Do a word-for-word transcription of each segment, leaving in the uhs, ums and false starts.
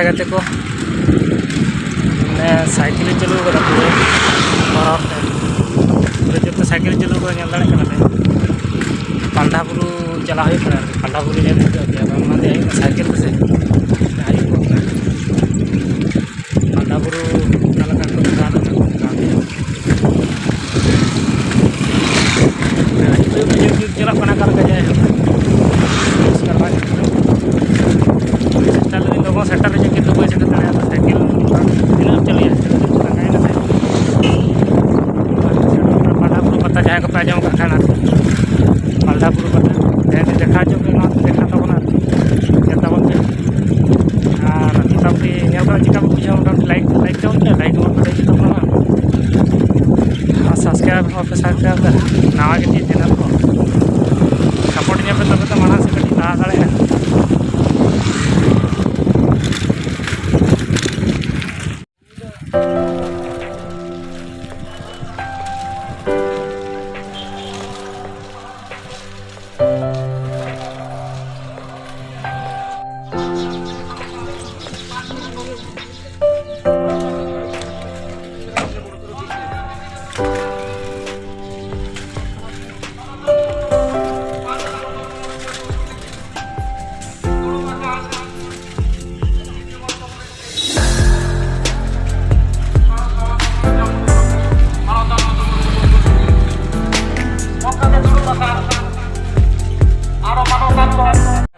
ᱜᱟᱛᱮ ᱠᱚ, ᱢᱟᱱᱮ ᱥᱟᱭᱠᱮᱞ ᱤᱧ ᱪᱟᱹᱞᱩ ᱠᱟᱫᱟ ᱯᱩᱨᱟᱹ ᱦᱚᱨ ᱦᱚᱨ ᱛᱮ, ᱯᱩᱨᱟᱹ ᱡᱚᱛᱚ ᱥᱟᱭᱠᱮᱞ ᱤᱧ ᱪᱟᱹᱞᱩ ᱠᱟᱫᱟ, ᱧᱮᱞ ᱫᱟᱲᱮᱭᱟᱜ ᱠᱟᱱᱟ ᱯᱮ᱾ ᱯᱟᱞᱰᱟ ᱵᱩᱨᱩ ᱪᱟᱞᱟᱜ ᱦᱩᱭᱩᱜ ᱠᱟᱱᱟ, ᱯᱟᱞᱰᱟ ᱵᱩᱨᱩ ᱧᱮᱞ ᱦᱩᱭᱩᱜ ᱜᱮᱭᱟ, ᱵᱟᱝ ᱢᱟ ᱫᱮᱡ ᱦᱩᱭᱩᱜᱼᱟ ᱥᱟᱭᱠᱮᱞ ᱛᱮᱥᱮ, ᱟᱹᱭᱩᱵ ᱠᱚᱜ ᱠᱟᱱᱟ᱾ ᱯᱟᱞᱰᱟ ᱵᱩᱨᱩ ᱚᱠᱟ ᱞᱮᱠᱟ ᱠᱚ ᱫᱮᱡᱚᱜᱼᱟ, ᱚᱱᱟ ᱠᱚ ᱧᱮᱞ ᱦᱩᱭᱩᱜᱼᱟ᱾ ᱟᱹᱭᱩᱵ ᱟᱹᱭᱩᱵ ᱧᱩᱛ ᱧᱩᱛ ᱪᱟᱞᱟᱜ ᱠᱟᱱᱟ, ᱚᱠᱟ ᱞᱮᱠᱟ ᱡᱟᱭᱦᱳᱠ, ᱯᱚᱨᱤᱥᱠᱟᱨ ᱵᱟᱭ ᱧᱮᱞᱚᱜ ᱠᱟᱱᱟ᱾ ᱪᱮᱥᱴᱟ ᱞᱮᱫᱟᱹᱧ ᱞᱚᱜᱚᱱ ᱥᱮᱴᱮᱨ ᱦᱤᱡᱩᱜ, ᱠᱤᱱᱛᱩ ᱵᱟᱹᱧ ᱥᱮᱴᱮᱨ ᱫᱟᱲᱮᱭᱟᱫᱟ᱾ ᱥᱟᱭᱠᱮᱞ ᱛᱤᱱᱟᱹᱜ ᱮᱢ ᱪᱟᱹᱞᱩᱭᱟ, ᱞᱟᱸᱜᱟᱭᱮᱱᱟ ᱥᱟᱭᱠᱮᱞ᱾ ᱯᱟᱞᱰᱟ ᱵᱩᱨᱩ ᱯᱟᱛᱟ ᱡᱟᱦᱟᱸᱭ ᱠᱚᱯᱮ ᱟᱸᱡᱚᱢ ᱟᱠᱟᱫ ᱠᱷᱟᱱ, ᱟᱨᱠᱤ ᱯᱟᱞᱰᱟ ᱵᱩᱨᱩ ᱯᱟᱛᱟ ᱡᱟᱦᱟᱸᱭ ᱠᱚ ᱫᱮᱠᱷᱟ ᱦᱚᱪᱚ ᱯᱮ, ᱱᱚᱣᱟ ᱫᱮᱠᱷᱟ ᱛᱟᱵᱚᱱᱟ, ᱟᱨᱠᱤ ᱧᱮᱞ ᱛᱟᱵᱚᱱ ᱯᱮ᱾ ᱟᱨ ᱢᱚᱴᱟᱢᱩᱴᱤ ᱧᱮᱞ ᱠᱟᱛᱮ ᱪᱮᱠᱟ ᱵᱚᱱ ᱵᱩᱡᱷᱟᱹᱣᱟ, ᱢᱚᱴᱟᱢᱩᱴᱤ ᱞᱟᱭᱤᱠ, ᱞᱟᱭᱤᱠ ᱛᱟᱵᱚᱱ ᱯᱮ, ᱞᱟᱭᱤᱠ ᱛᱟᱵᱚᱱ ᱯᱮ᱾ ᱟᱨ ᱥᱟᱵᱥᱠᱨᱟᱭᱤᱵ ᱦᱚᱸ ᱵᱟᱯᱮ ᱥᱟᱵᱥᱠᱨᱟᱭᱤᱵ ᱫᱟ, ᱱᱟᱣᱟ ᱜᱮ ᱪᱮᱫ ᱪᱮᱱᱮᱞ ᱠᱚ᱾ ᱥᱟᱯᱳᱨᱴ ᱧᱟᱯᱮ, ᱛᱚᱵᱮ ᱛᱚ ᱢᱟᱲᱟᱝ ᱥᱮᱫ ᱠᱟᱹᱴᱤᱡ ᱞᱟᱦᱟ ᱫᱟᱲᱮᱭᱟᱜᱼᱟ᱾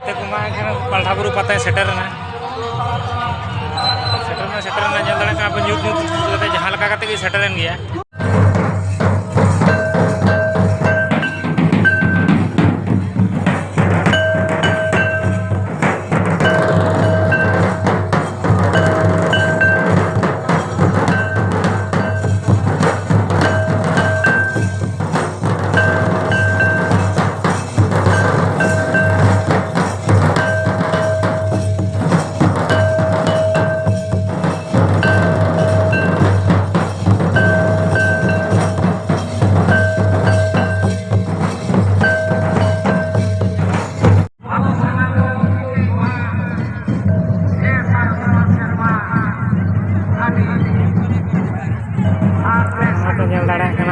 ᱜᱟᱛᱮ ᱠᱚᱢᱟ ᱮᱱᱠᱷᱟᱱ ᱯᱟᱞᱰᱟ ᱵᱩᱨᱩ ᱯᱟᱛᱟᱭ ᱥᱮᱴᱮᱨᱮᱱᱟ᱾ ᱥᱮᱴᱮᱨ ᱢᱟ ᱥᱮᱴᱮᱨᱮᱱᱟ, ᱧᱮᱞ ᱫᱟᱲᱮᱭᱟᱜ ᱠᱟᱱᱟ ᱯᱮ, ᱧᱩᱛ ᱧᱩᱛ ᱠᱟᱛᱮ ᱡᱟᱦᱟᱸ ᱞᱮᱠᱟ ᱠᱟᱛᱮ ᱜᱮ ᱥᱮᱴᱮᱨᱮᱱ ᱜᱮᱭᱟ᱾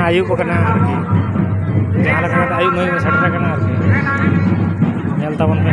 ᱟᱹᱭᱩᱵ ᱟᱠᱟᱱᱟ ᱟᱨᱠᱤ, ᱡᱟᱦᱟᱸ ᱞᱮᱠᱟ ᱠᱟᱛᱮ ᱟᱹᱭᱩᱵ ᱢᱟᱹᱭᱩᱵ ᱥᱮᱴᱮᱨ ᱟᱠᱟᱱᱟ ᱟᱨᱠᱤ᱾ ᱧᱮᱞ ᱛᱟᱵᱚᱱ ᱯᱮ᱾